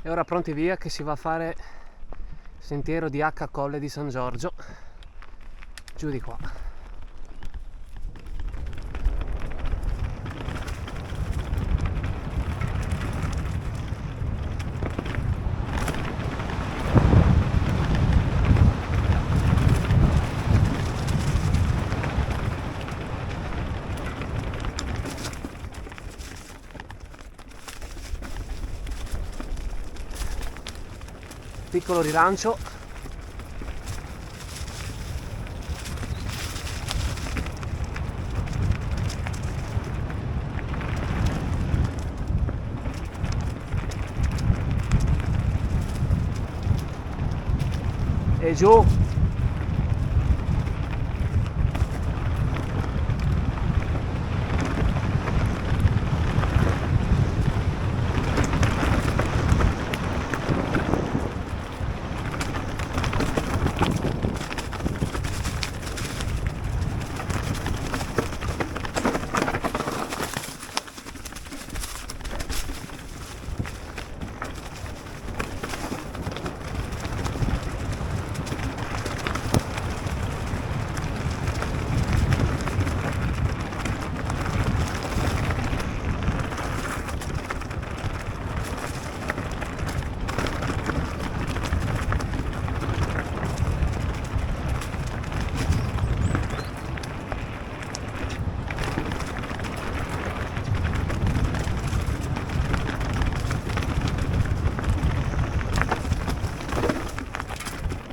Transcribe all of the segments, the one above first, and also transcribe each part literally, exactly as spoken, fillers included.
E ora pronti via che si va a fare sentiero di H a Colle di San Giorgio, giù di qua. Piccolo rilancio. E giù.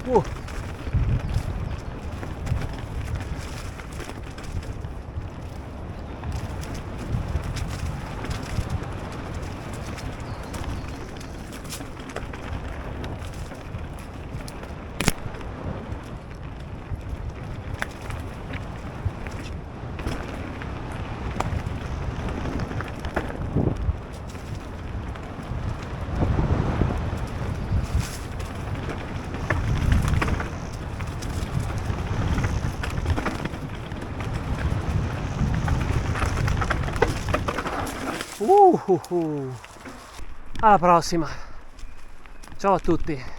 Uh. Uh, uh, uh. Alla prossima. Ciao a tutti.